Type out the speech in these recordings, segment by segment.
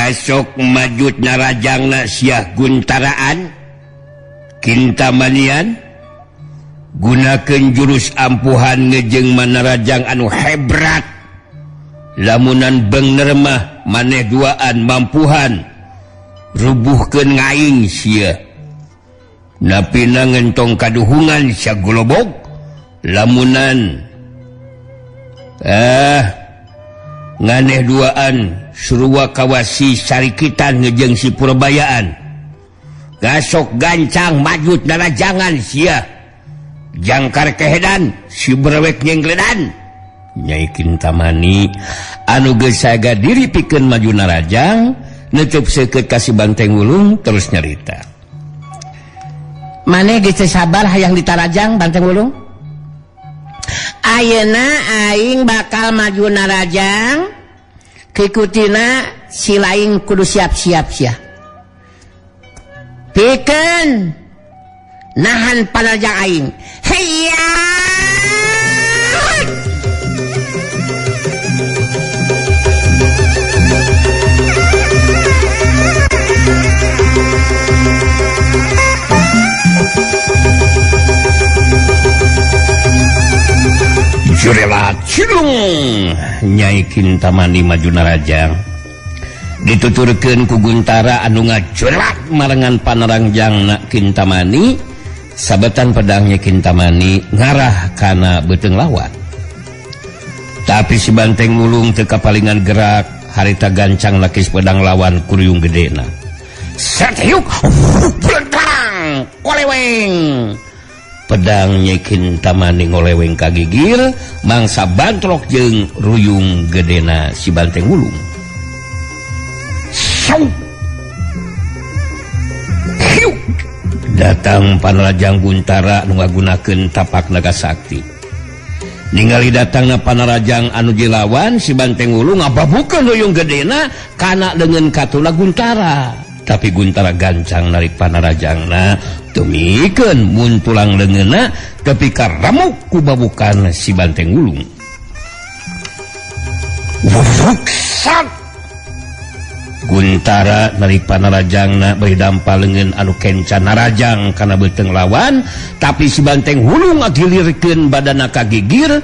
Ngasok majut narajangna Syah Guntaraan Kintamanian gunakeun jurus ampuhan ngejeng manarajang anu hebrat lamunan bener mah maneh duaan mampuhan rubuhkeun ngaing sia napina ngentong kaduhungan sia golobog lamunan nganeh duaan Surwa kawasi sarikitan ngejeng si Purbayaan gasok gancang majut narajangan sia jangkar kehedan si berwek nyengledan. Nyai Kintamani anu geus saga diri pikeun maju narajang neuteub seukeut ka si Banteng Wulung terus nyarita, maneh geus teu sabar hayang ditarajang Banteng Wulung? Ayeuna aing bakal maju narajang, kikutina si laing kudu siap-siap sia pikeun nahan panarajang aing. Heya! Jurela cilung Nyai Kintamani maju narajang dituturkeun ku Guntara anu ngajurat marengan panarangjangna Kintamani sabetan pedangnya Kintamani ngarah kana beuteung lawan. Tapi si Banteng Wulung teu kapalingan gerak harita gancang lakis pedang lawan kuruyung gedena. Set hiuk blentang koleweng pedang Nyai Kintamani ngoleweng ka gigir mangsa bantrok jeung ruyung gedena si Banteng Wulung. Sau. Hiuk. Datang Panarajang Guntara nu ngagunakeun tapak naga sakti. Ningali datangna Panarajang anu dilawan si Banteng Wulung ngababukeun ruyung gedena kana leungeun katuna Guntara. Tapi Guntara gancang narik panarajangna tumikeun mun tulang leungeunna tepi ka remuk ku babukan si Banteng Wulung. Wuksat. Guntara narik panarajangna bari dampa leungeun anu kenca narajang kana beuteung lawan, tapi si Banteng Wulung ngagilirkeun badana ka gigir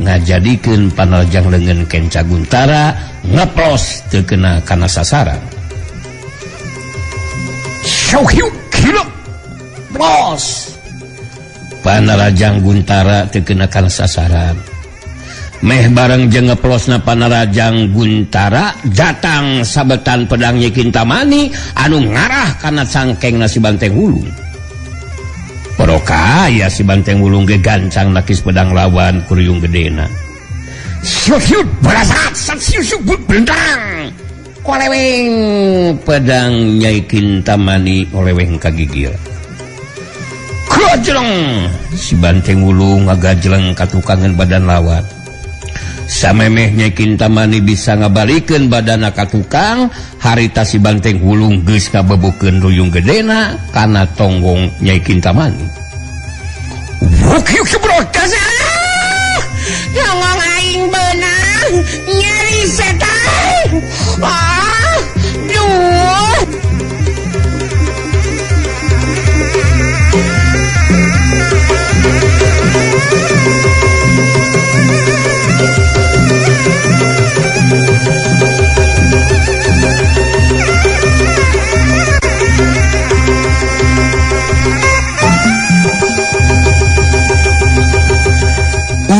ngajadikeun panarajang leungeun kenca Guntara ngeplos teu kena kana sasaran. Bos Panarajang Guntara teu kena kana sasaran. Meh bareng jeung ngeplosna Panarajang Guntara datang sabetan pedang Nyi Kintamani anu ngarah kana cangkengna si Banteng Wulung. Porokaya si Banteng Wulung ge gancang nakis pedang lawan kuruyung gedena. Syut barasat sat siu bentang koleweng pedang Nyai Kintamani ngoleweng ka gigir. Gajleng si Banteng Wulung ngagajleng ka tukangan badan lawan. Samemeh Nyai Kintamani bisa ngabalikeun badana ka tukang, harita si Banteng Wulung geus ngabebukeun ruyung gedena kana tonggong Nyai Kintamani. Wuk yuk Ngomong aing beunang nyeri setan. Ah, duh.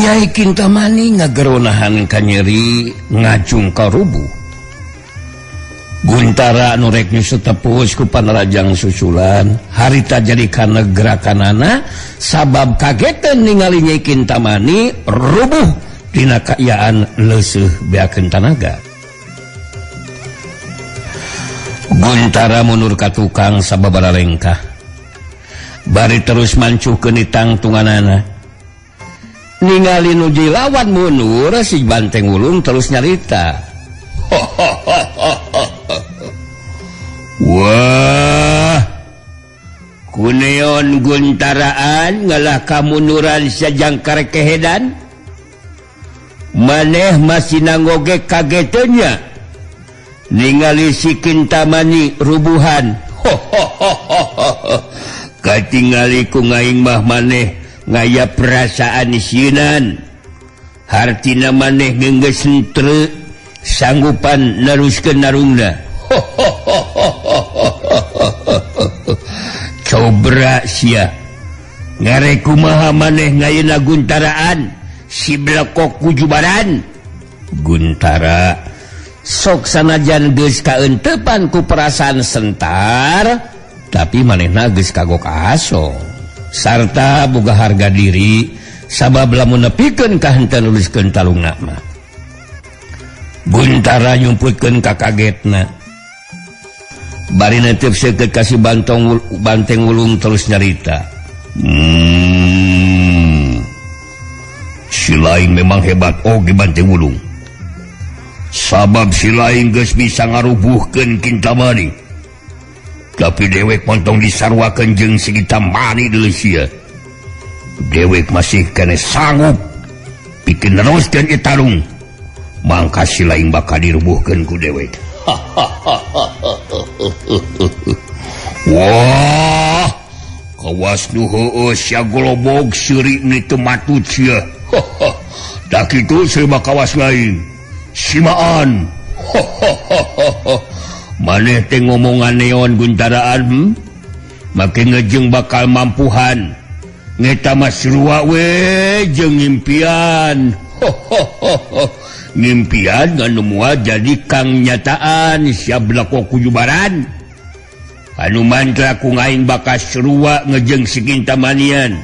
Nyai Kintamani ngageronahan kanyeri ngajung ka rubuh. Guntara anu rek nyusut tepus ku Panarajang susulan harita jadi kana gerakanana sabab kagetan ningali Nyai Kintamani rubuh dina kaayaan leuseuh beakeun tanaga. Guntara mundur ka tukang sababara lengkah bari terus mancuhkeun tangtunganana. Ningali nu dilawan mundur si Banteng Wulung terus nyarita. Wah, kuneon Guntaraan ngalah kamunduran sajangkar kehedan. Maneh masih nanggoge kagetenya. Ningali si Kintamani rubuhan. Katingali ku ngaing mah maneh ngaya perasaan sieunan. Hartina maneh geunggeus henteu sanggupan neruskeun narungna. Cobra sia. Ngare kumaha maneh ngayeuna guntaraan si blekok kujubaran. Guntara sok sanajan geus kaentepan ku perasaan sentar, tapi manehna geus kagok aso sarta boga harga diri sabab lamun nepikeun ka henteu nuliskeun talungna mah. Guntara nyumputkeun ka kagetna bari netep seukeut ka si banteng wulung terus nyarita. Si lain memang hebat oge banteng wulung. Sabab si lain geus bisa ngarubuhkeun Kintamani. Tapi dewek montong disarwakeun jeung si Kintamani deui sia. Dewek masih kene sanggup pikeun neruskeun ieu tarung. Mangka si lain bakal dirubuhkeun ku dewek. Wah, kawas nu heueuh sia golobog seuri ni teu matut sia. Da kitu seueur mah kawas lain. Simaan. Maneh teh ngomongan neon guntaraan, Make ngejeng bakal mampuhan. Ngeta mah sarua we jeung ngimpian. Ngimpian nganu moal jadi kang nyataan sia belakok kujubaran. Anu mantra ku ngaing bakal sarua ngejeng si Kintamanian.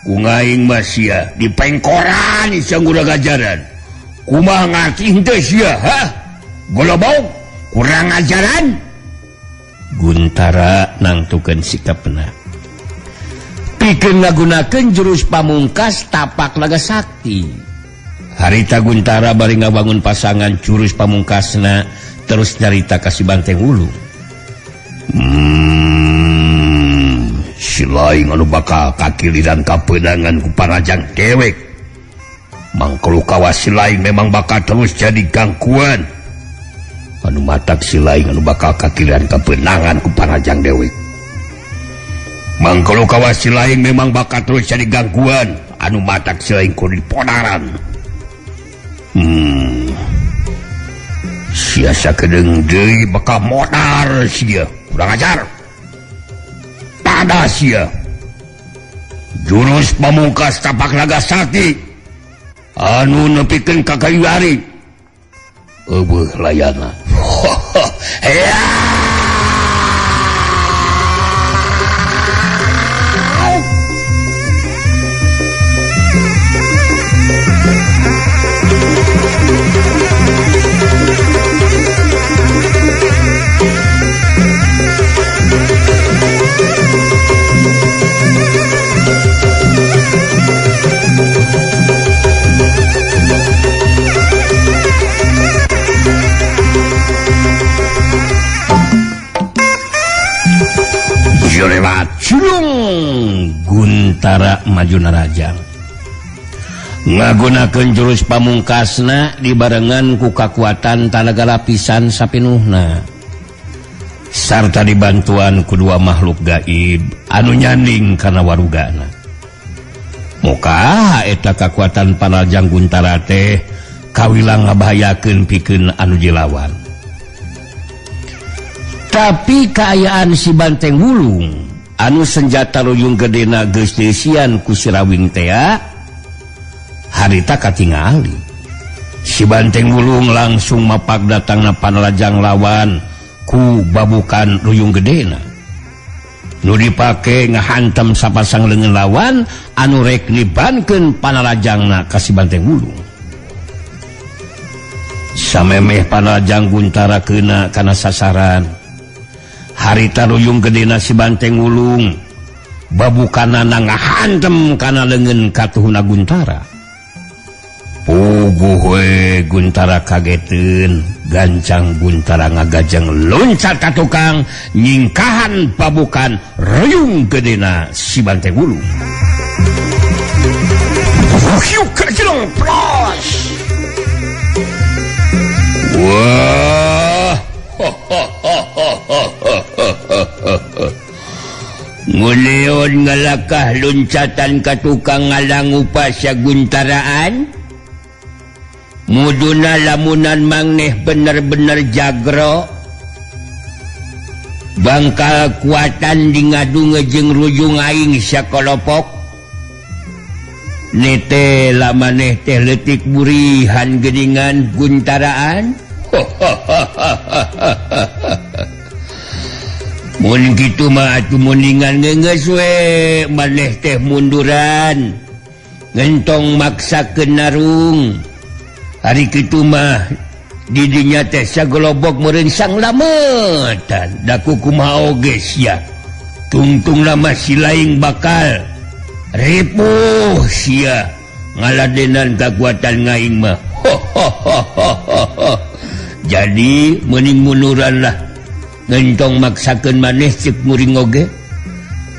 Ku ngaing mah sia dipengkoran sia ngurang ajaran. Kumaha ngarti henteu sia, ha? Golobog kurang ajaran. Guntara nangtukeun sikapna. Pikeun ngagunakeun jurus pamungkas tapak naga sakti. Harita Guntara bari ngabangun pasangan jurus pamungkasna terus nyarita ka si Banteng Wulung. Si lain anu bakal kakiliran kapeunangan ku parajang dewek. Mangkulu kawas si lain memang bakal terus jadi gangguan. Anu matak si lain anu bakal kakiliran kapeunangan ku parajang dewek. Mangkulu kawas si lain memang bakal terus jadi gangguan. Anu matak si lain kudu diponaran. Sia sakedeung deui bakal modar sia. Kurang ajar. Tada sia. Jurus pamungkas tapak naga sakti anu nepikeun ka kayu ari. Eueuh layana. Guntara maju narajang ngagunakeun jurus pamungkasna dibarengan ku kakuatan tanaga lapisan sapinuhna sarta dibantuan ku dua makhluk gaib anu nyanding kana warugana. Muka eta kakuatan panarajang Guntara teh kawilang ngabahayakeun pikeun anu dilawan. Tapi kaayaan si Banteng Wulung anu senjata ruyung gedena geus diisian ku si Rawing tea harita katingali. Si Banteng Wulung langsung mapak datangna panarajang lawan ku babukan ruyung gedena. Nu dipake ngahantam sapasang leungeun lawan anu rek nibankeun panarajangna ka si Banteng Wulung. Samemeh panarajang Guntara keuna kana sasaran. Harita ruyung gedena si Banteng Wulung babukanana ngahantem kana leungeun katuhuna Guntara. Puguh we Guntara kageteun, gancang Guntara ngagajeng loncat ka tukang nyingkahan babukan ruyung gedena si Banteng Wulung. Wah, Kuleon ngalakah loncatan ka tukang ngalangu pasya guntaraan. Muduna lamunan mangneh bener-bener jagro. Bangkal kuatan di ngadu ngejeng rujung aing sakolopok. Nete lamaneh teh leutik burihan geuningan guntaraan. Mun kitu mah atuh mundingan geus we maneh teh munduran. Ngentong maksakeun narung. Ari kitu mah didinya teh sagelobok meureun sanglametan. Da kumaha oge sia. Tungtung lama si laing bakal ripuh sia ngaladenan kakuatan ngaing mah. Jadi mending munduran lah. Ngentong maksakeun maneh cek muring oge.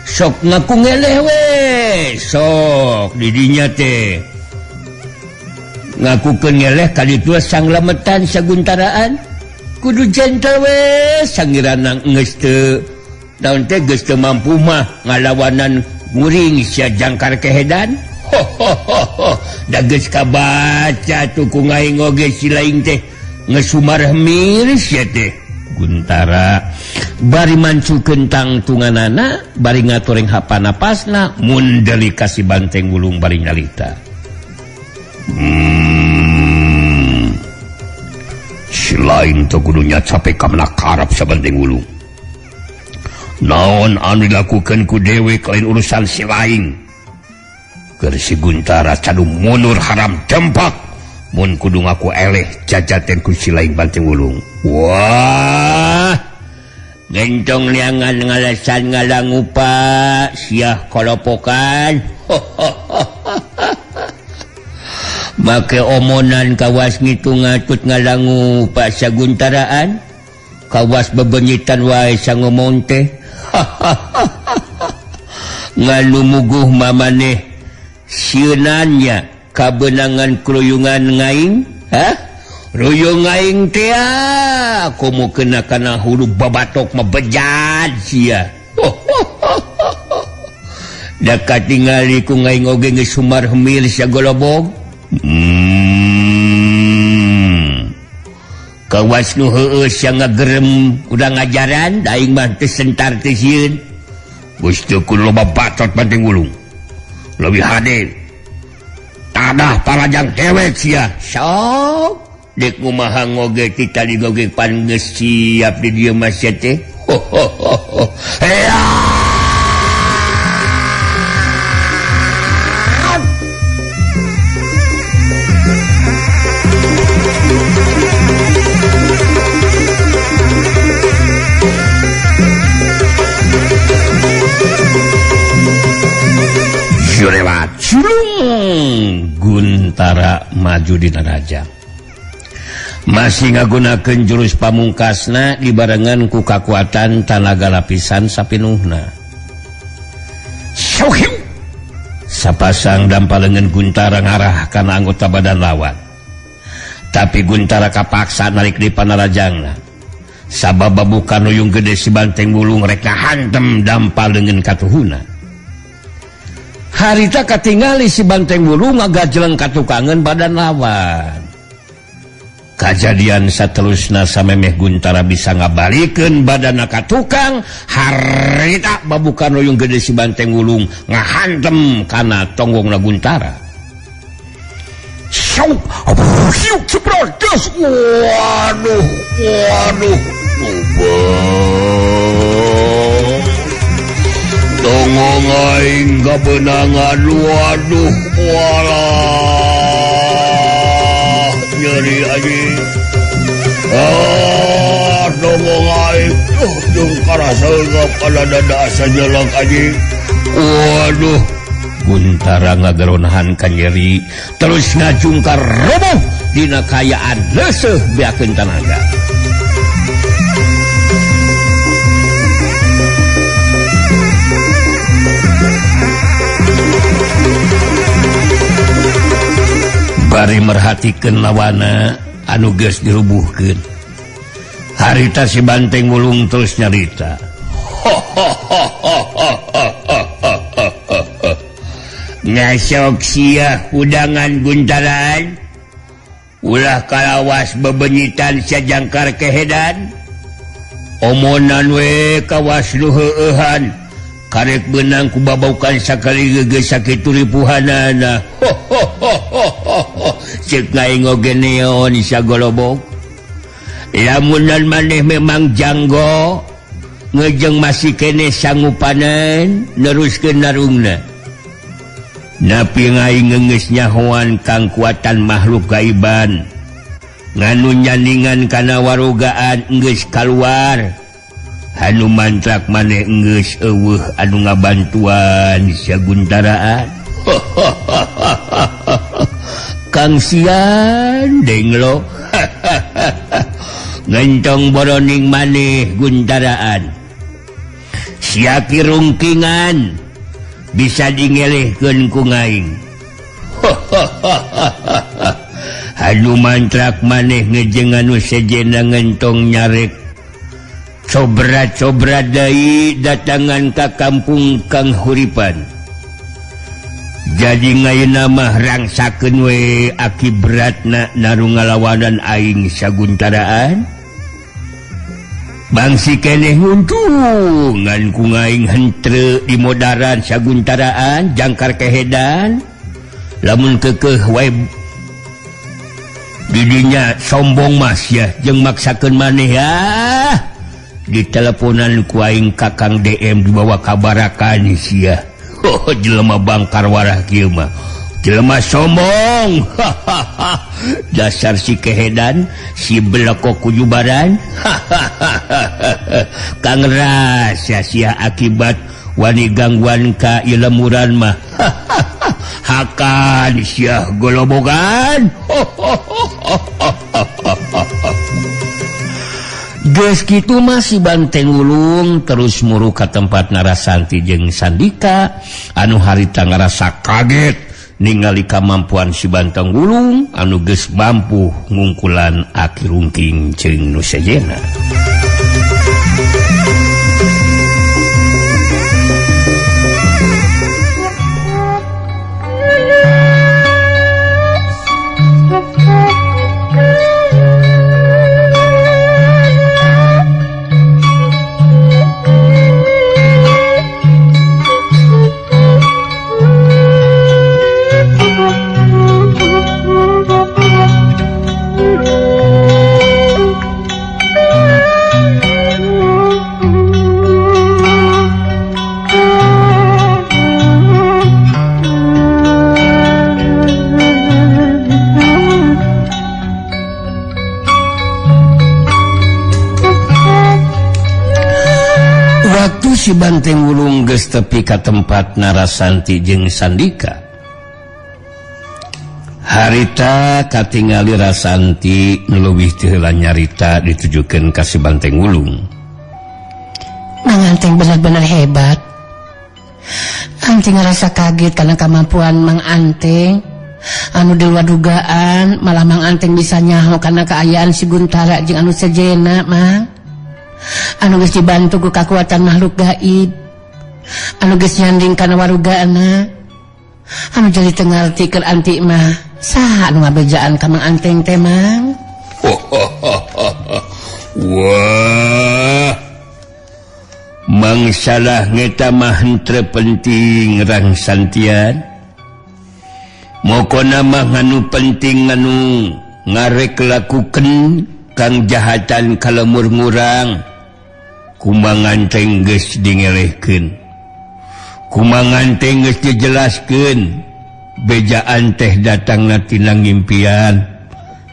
Sok ngaku ngeleh we. Sok didinya teh ngakukeun ngeleh kali tua sanglametan saguntaraan. Kudu gentle we sangirana geus teu naon teh geus teu mampu mah ngalawanan muring sia jangkar kehedan. Da geus kabaca tuh ku ngaing oge si laing teh ngesumar hemir sia teh. Guntara bari mancukeun tangtunganana bari ngatoreng hapa napasna mun deuli ka si Banteng Wulung bari nyalita. Si lain teu kudu nyacape ka mana karep sa Banteng Wulung. Naon anu dilakukeun ku dewek lain urusan si lain. Keur si Guntara cadu mundur haram tempak mun kudu ngaku eleh jajaten ku si lain Banteng Wulung. Wah, gentong liangan ngalasan ngalangupa siah kolopokan. Make omonan kawas ngitung ngatut ngalangu pak saguntaraan, kawas bebenyitan wae sangomong teh. Ngalumuguh mamaneh sieunannya kabenangan keruyungan ngaing. Hah? Ruyung aing teh komo kena kana hulu babatok mah bejat sia. Da katingali ku ngaing oge geus sumar hemil sia golobog. Kawas nu heueus sia ngagerem udah ngajaran da aing mah teu sentar teu sieun. Geus teu kudu loba bacot Banteng Wulung. Leuwih hade tanah parajang dewek sia. Sok dek kumaha ngoge ti tadi goge pan geus siap di dieu mah sia teh. Jurewat culung Guntara maju dina raja. Masih ngagunakeun jurus pamungkasna dibarengan ku kakuatan tanaga lapisan sapinuhna. Syauhiu! Sapasang dampalengan Guntara ngarah kana anggota badan lawan. Tapi Guntara kapaksa narik di panarajangna. Sabab babuka nuyung gede si Banteng Wulung rek ngahantem dampalengan katuhuna. Harita katingali si Banteng Wulung ngagajeleng katukangan badan lawan. Kajadian saterusna samemeh Guntara bisa ngabalikeun badanna ka tukang, harita babuka nuyung gede si Banteng Wulung ngahantem kana tonggongna Guntara. Syau, hiu ceprodos. Waduh, waduh. Tonggong aing kabeunangan, waduh, walah. Nyeri anjing. Ah, tonggong aing. Jeung karaseungeup kana dada asa jelek anjing. Waduh. Guntara ngageronahan ka nyeri, terus ngajungkar roboh dina kayaan leuseuh beakeun tanaga. Bari merhatikeun lawana anu geus dirubuhkeun. Harita si Banteng Wulung terus nyarita. Ngasok sia hudangan Guntaran ulah kalawas bebenyitan sajangkar kehedan omonan we kawas nu heueuhan karek beunang ku babaukan sakali geus sakitu ripuhanana. Ho ho ho ho ho, ceuk aing oge neon sagolobok. Lamunan maneh memang janggo ngejeng masih kene sangupanan neruskeun narungna. Napi aing geus nyahoan kang kuatan makhluk gaiban nganu nyaningan kana warogaan geus kaluar. Anu mantrak maneh geus eueuh anu ngabantuan saguntaraan. Kang sian denglo. Ngentong boroning maneh Guntaraan. Siaki rungkingan bisa dingelehkeun ku ngaing. Anu mantrak maneh ngejeng anu sejena ngentong nyarek cobra-cobra deui datangan ka kampung Kang Huripan. Jadi ngayeuna mah rangsakeun we akibratna naru ngalawanan aing saguntaraan. Bangsi keneh nguntungan ku ngaing hentre di modaran saguntaraan jangkar kehedan. Lamun kekeh wae didinya sombong mas ya jeung maksakeun maneh ya. Diteleponan ku aing Kakang DM dibawa kabarakan sia. Oh, jelema bangkar warah kieu mah. Jelema sombong. Dasar si kehedan, si belekok kujubaran. Kang rasa sia akibat wani gangguan ka ieu lemuran mah. Hakan sia golobogan. Geus kitu mah si Banteng Wulung terus muru ka tempat Narasanti jeung Sandika anu harita ngarasa kaget ningali kamampuan si Banteng Wulung anu geus mampu ngungkulan Aki Rungking jeung nu sejena. Waktu si Banteng Wulung geus tepi ka tempat Narasanti jeung Sandika, harita katingali Rasanti nu leuwih teu heula nyarita ditujukeun ka si Banteng Wulung. Mang Anteng benar-benar hebat. Anting ngerasa kaget karena kemampuan Mang Anteng anu di luar dugaan, malah Mang Anteng bisa nyaho karena keayaan si Guntara jeung anu sejena, Mang. Anu geus dibantu ku kakuatan makhluk gaib, anu geus nyanding kana warugaana, anu jadi teu ngarti keur anti mah saha anu ngabejaan ka Mang Anteng teh, Mang? Wah, mangsalah ngeta mah henteu penting rangsantian. Mokona mah nganu penting nganu ngarek lakukeun kang jahatan kalemur ngurang. Kumangan teh geus dingelehkeun, kumangan teh geus dijelaskeun, bejaan teh datangna tina ngimpian.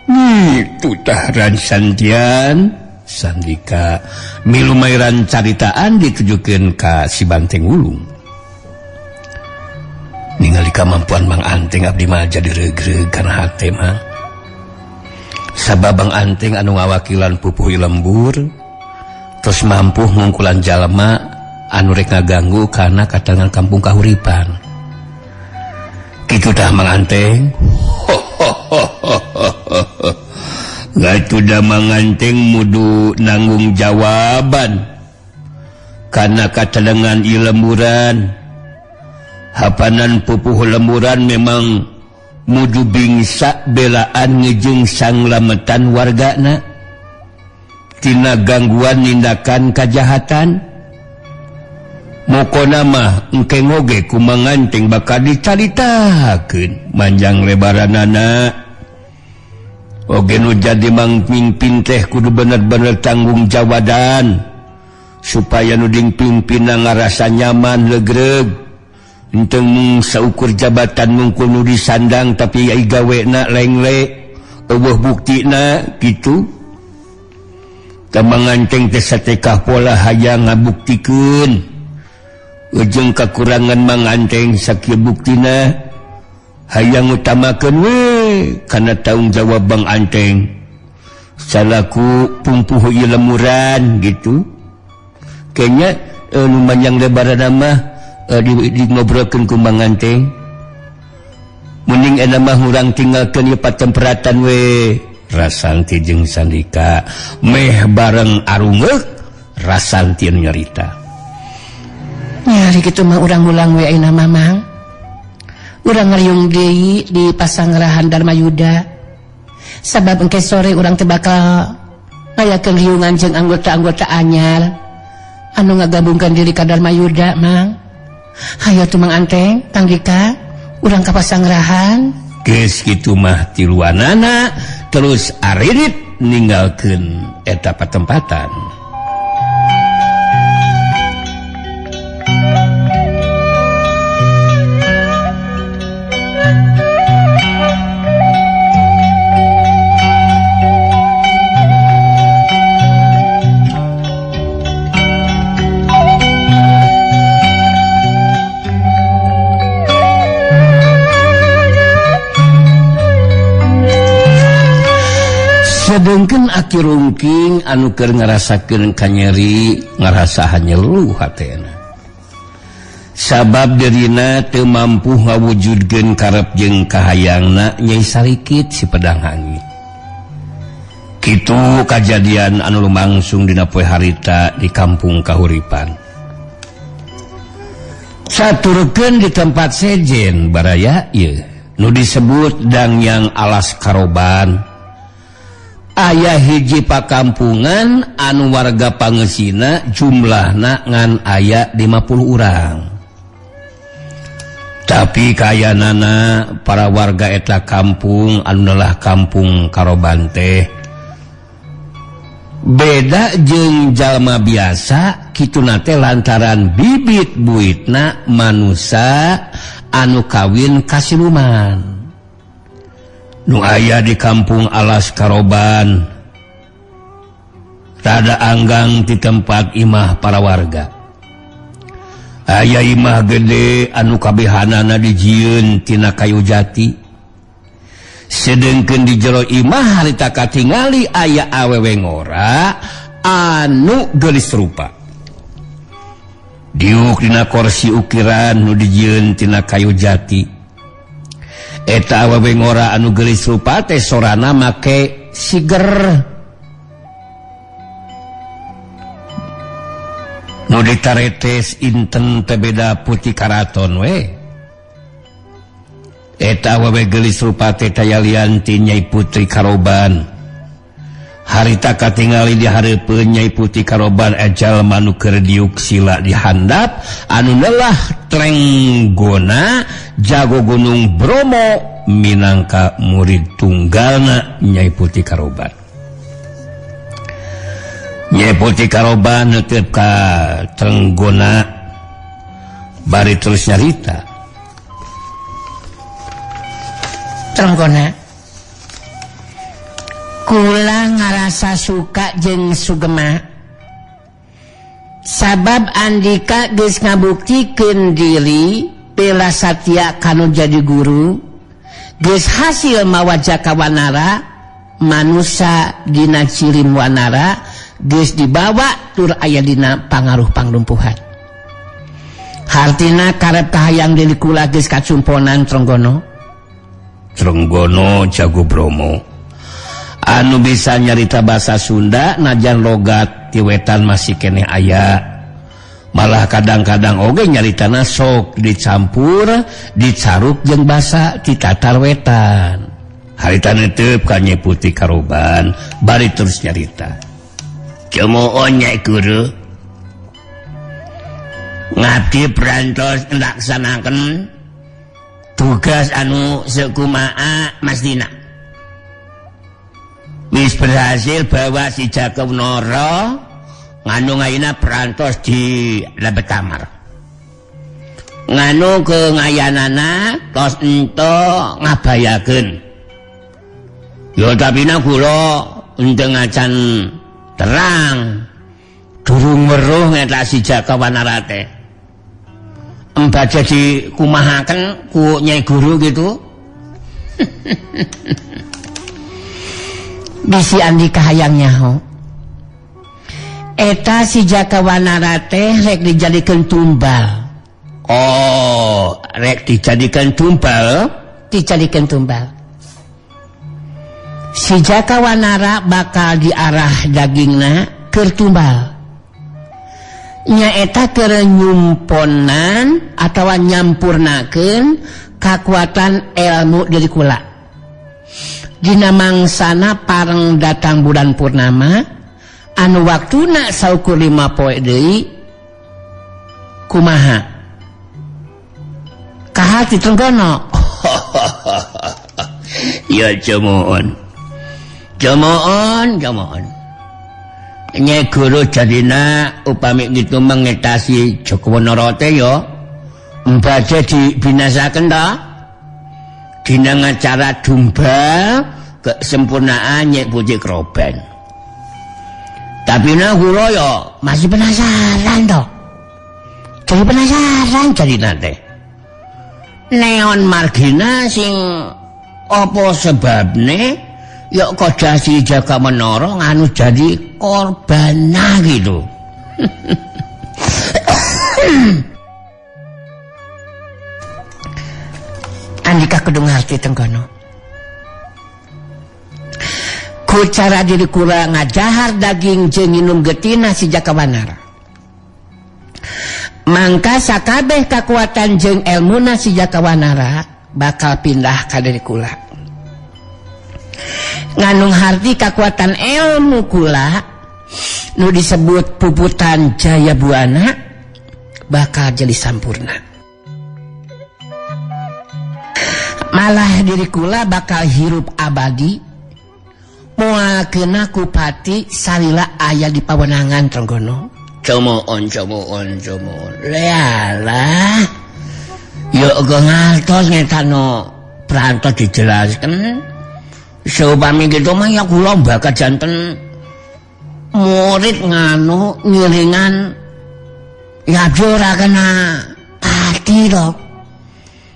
Kitu tah ransantian. Sandika milumairan caritaan ditujukeun ka si Banteng Wulung. Ningali kamampuan Mang Anteng abdi mah jadi regreg kana hate mah. Sabab Mang Anteng anu ngawakilan pupuh lembur terus mampu ngungkulan jalma anu rek ngaganggu kana katangan kampung Kahuripan. Kitu tah Mang Anteng. Gatuh da Mang Anteng mudu nanggung jawaban kana katalengan ieu lemburan. Hapanan pupuh lemburan memang muju bingsa belaan ngejeng sanglametan wargana tina gangguan nindakan kajahatan. Mokona mah engke ngoge ku Manganteng bakal dicaritakeun manjang lebaranana. Oge nu jadi mangpimpin teh kudu bener-bener tanggung jawadan supaya nu dingpimpinna ngarasa nyaman legreg. Enteng mung saukur jabatan mungkul nu disandang tapi ai gawena lengle eueuh buktina kitu. Tah Manganteng teh satekah pola hayang ngabuktikeun ujung kekurangan Manganteng sakieu buktina hayang utamakeun we kana tanggung jawab Bang Anteng salaku pumpuh ieu lemuran gitu. Kayaknya nu manjang lebaran mah di ngobrolkeun ku Manganteng mending eta mah urang tinggalkeun ieu patemperatan we. Rasanti jeung Sandika meh bareng arungeuk Rasanti nyarita. Nyari kitu mah urang ulang we ayeuna mah Mang. Urang ngariung deui di Pasangrahan Darmayuda. Sabab engke sore urang teh bakal ngayakeun riungan jeung anggota-anggota anyar anu ngagabungkeun diri ka Darmayuda Mang. Hayo tuh Mang Anteng, Kang Dika, urang ka Pasangrahan. Geus kitu mah tiluanana terus aririt ninggalkeun eta patempatan. Sedengkeun Aki Rungking anu keur ngarasakeun kanyeri ngarasa hanyeluh hatena. Sabab dirina teu mampu ngawujudkeun karep jeung kahayangna Nyai Sarikit si pedang hangit. Kitu kajadian anu lumangsung dina poe harita di kampung Kahuripan. Saturkeun di tempat sejen baraya ieu nu disebut Dangyang Alas Karoban. Aya hiji pakampungan anu warga pangesina jumlahna ngan aya 50 urang. Tapi kayanana para warga eta kampung anu nelah kampung Karoban teh beda jeung jalma biasa kituna teh lantaran bibit buitna manusa anu kawin kasiluman. Nu aya di kampung Alas Karoban rada anggang di tempat imah para warga. Aya imah gede anu kabehanana dijieun tina kayu jati. Sedengkeun di jero imah harita katingali aya awewe ngora anu geulis rupa. Diuk dina korsi ukiran nu dijieun tina kayu jati. Eta awewe ngora anu geulis rupa teh sorana make siger. Nu ditaretes inten teh beda putih karaton we. Eta awewe geulis rupa teh tayalian ti Nyai Putri Karoban. Harita katingali di hareupeun Nyai Putri Karoban jalma nu keur diuk sila di handap anu nelah Trenggona jago Gunung Bromo minangka murid tunggalna Nyai Putri Karoban. Nyai Putri Karoban neuteup ka Trenggona bari terus nyarita. Trenggona, kula ngarasa suka jeung sugema sabab Andika geus ngabuktikeun diri bela satya kanu jadi guru geus hasil mawa jaka wanara manusa dina cirim wanara geus dibawa tur aya dina pangaruh panglumpuhan. Hartina karep kahayang diri kula geus kacumponan Trenggono. Trenggono jago Bromo anu bisa nyarita bahasa Sunda najan logat ti wetan masih keneh aya. Malah kadang-kadang oge nyaritana sok dicampur dicaruk jeung basa ti Tatar Wetan. Harita netep ka Nyai Putih Karoban bari terus nyarita. Cemoon Nyai Guru, ngabdi perantos nglaksanakeun tugas anu sekumaa masdina. Wis berhasil bawa si Jaka Wanara nganu ngayana perantos di lebet kamar. Nganu ke ngayanana tos ento ngabayakeun. Ya tapi na kula ente ngacan terang. Durung weruh ngetak si Jaka Wanara teh. Embaja dikumahaken ku Nyai Guru gitu. Bisi Andika hayang nyaho. Eta si Jaka Wanara teh rek dijadikeun tumbal. Oh, rek dijadikeun tumbal? Dijadikeun tumbal. Si Jaka Wanara bakal diarah dagingna keur tumbal. Nyaeta keur nyumponan atawa nyampurnakeun kakuatan ilmu diri kula. Dina mangsana pareng datang bulan purnama anu waktuna saukur 5 poe deui kumaha? Kaha ditenggono? Ya cemoon. Cemoon, cemoon. Nyai Guru jadina upami gitu mengetasi Jaka Wanara teh ya badhe dibinasaken ta? Dina ngacara domba kesempurnaan Nyai Putih Kroban. Tapi nah kula ya masih penasaran toh. Jadi penasaran jadina teh. Neon margina sing apa sebabne ya kodah si Jaka Wanara nganu jadi korbana gitu. Andika kudu ngarti tenggono. Ku cara diri kula ngajahar daging jeung nginum getina si Jaka Wanara. Mangka sakabeh kakuatan jeung elmuna si Jaka Wanara bakal pindah ka diri kula. Nganung harti kakuatan ilmu kula nu disebut puputan Jaya Buana bakal jadi sampurna. Malah diri kula bakal hirup abadi moal kena kupati salila aya di pawenangan Trenggono. Cemoon, cemoon, cemoon. Lealah. Ya uga ngartos ngetano prantos dijelaskan. Seupami gitu mah ya kula bakal janten murid nganu ngiringan ya ora kena pati to.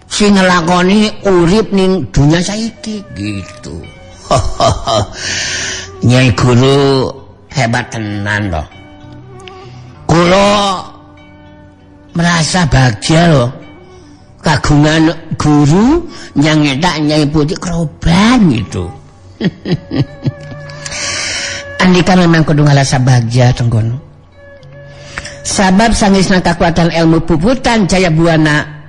Sing nglakoni urip ning dunya saiki gitu. Nyai Guru hebat tenan to. Kula merasa bahagia loh kagungan guru yang ngetak Nyai Putih Kroban gitu. Andika memang kudu ngalasa bahagia Trenggono. Sabab sangisna kakuatan ilmu puputan Jaya Buana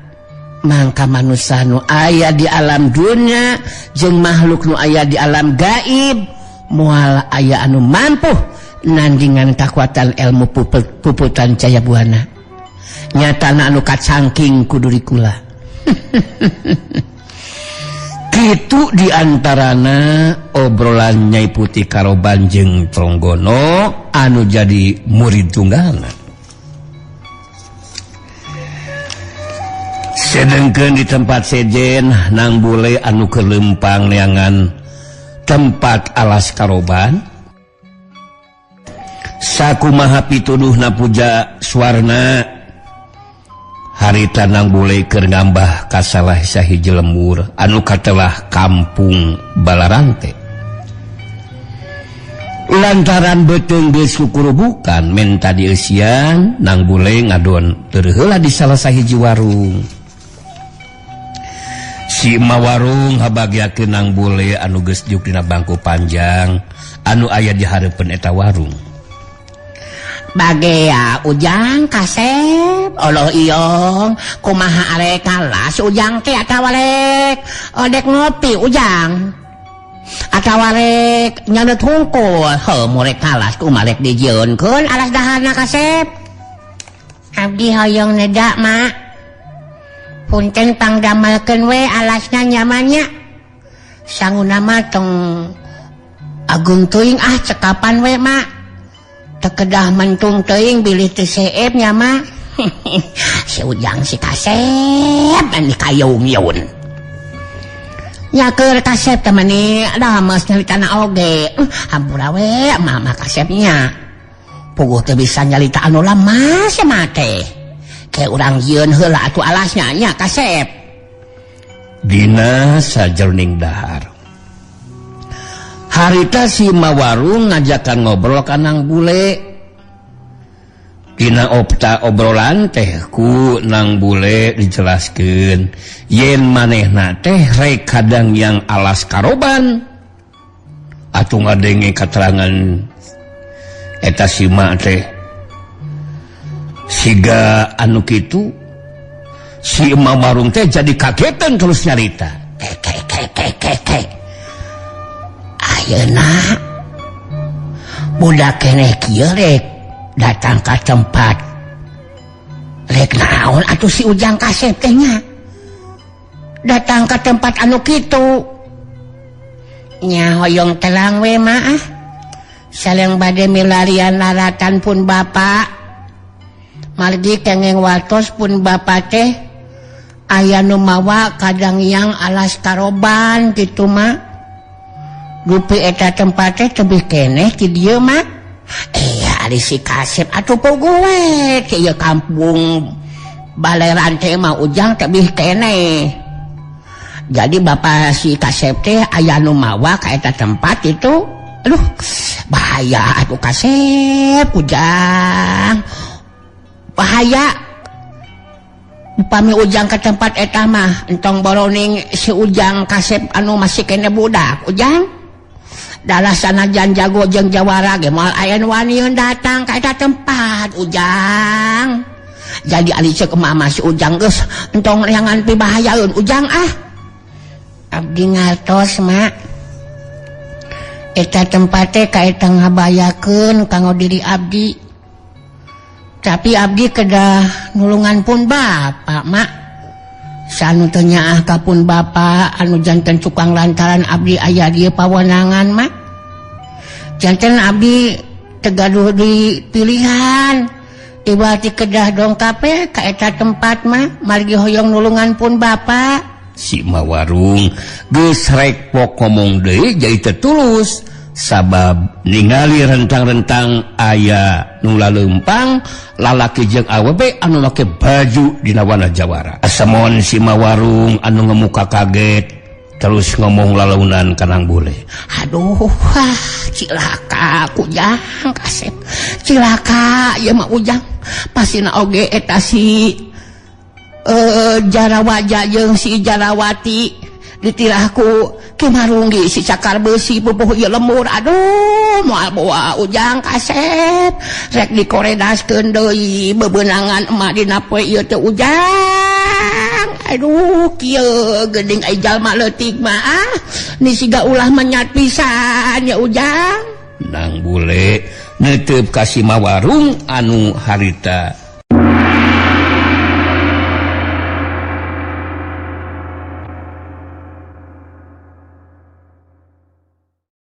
mangka manusia nu aya di alam dunia jeung makhluk nu aya di alam gaib moal aya anu mampu nandingan kakuatan ilmu puputan Jaya Buana. Nyatana anu kacangking kudu dikula. Kitu diantarana obrolan Nyai Putih Karoban jeung Trenggono anu jadi murid tunggalna. Sedengkeun di tempat sejen nang bule anu kelempang neangan tempat alas karoban. Sakumaha pituduhna puja suarna harita nang bule keur ngambah ka salah sahiji lembur anu katelah kampung Balarante. Lantaran beuteung geus kukurubukan menta dieusian nang bule ngadon teu heula di salah sahiji warung. Si ma warung habagiakeun nang bule anu geus diuk dina bangku panjang anu aya di hareupeun eta warung. Bagea Ujang kasep Allah iyong kumaha arek kalas Ujang teh atawa rek odek ngopi Ujang atawa rek nyandet hungkul heuh murek kalas kumaha rek dijieunkeun alas daharna kasep. Abdi hoyong neda mak punten pangdamelkeun we alasna nyamannya sanguna mah tong agung teuing ah cekapan we mak teu kedah mentung teuing bilih teu seep nya mah. Si Ujang si kasep mani kayung-yun nya keur kasep teh mani dames nyaritana oge hampura we mama kasepnya puguh teu bisa nyarita anu lemas mah teh ke urang jieun heula atuh alasnya nya kasep. Dina sajroning dahar harita si Mawarung ngajakan ngobrol kanang bule. Dina opta obrolan teh ku nang bule dijelaskeun yen manehna teh rek kadang yang alas karoban atuh ngadenge katerangan eta si ma teh siga anu kitu si Mawarung teh jadi kagetan terus nyarita kek kek kek kek kek ayeuna budak keneh kieu rek datang ka tempat rek naon atuh si Ujang kasep teh nya datang ka tempat anu kitu nya hoyong terang we mah ah sareng bade milarian laratan pun bapak margi kengeng watos pun bapak teh aya nu mawa kadang yang alas karoban gitu mah dupi eta tempat teh tebih keneh ti dieu mah ari si kasep atuh puguh we ti ieu kampung Baleran teh mah Ujang tebih keneh. Jadi bapak si kasep teh aya nu mawa ka eta tempat itu aduh bahaya atuh kasep Ujang bahaya upami Ujang ke tempat eta mah entong boroning si Ujang kasep anu masih kene budak Ujang dalah sanajan jago jeung jawara ge moal aya nu waniun datang ka eta tempat Ujang. Jadi ari ceuk mama si Ujang geus entong neangan pibahayaeun Ujang ah abdi ngartos mak eta tempat teh kaeta ngabayakeun kanggo diri abdi tapi abdi kedah nulungan pun bapak mak sanu teu nyaah ka pun bapak anu janten cukang lantaran abdi aya dieu pawenangan mak janten abdi teu gaduh di pilihan iwati kedah dongkap ka eta tempat mah margi hoyong nulungan pun bapak. Si Mawarung geus rek pok ngomong deui jadi teu tulus sabab ningali rentang-rentang aya nu laleumpang lalaki jeung awewe anu make baju dina wana jawara. Asemon si Mawarung anu ngemuka kaget terus ngomong lalaunan kanang bule. Aduh wah cilaka Ujang kasep cilaka ieu mah Ujang pasina oge eta si Jarawaja jeung si Jarawati ditirahku Ki Marunggi si cakar besi pupuh ieu lemur aduh moal bawa Ujang kasep rek dikoredaskeun deui bebenangan emak dina poe ieu teh Ujang aduh kieu geuning ai jalma leutik mah ah ni siga ulah menyat pisan ya Ujang. Nang bule netep ka si Mawarung anu harita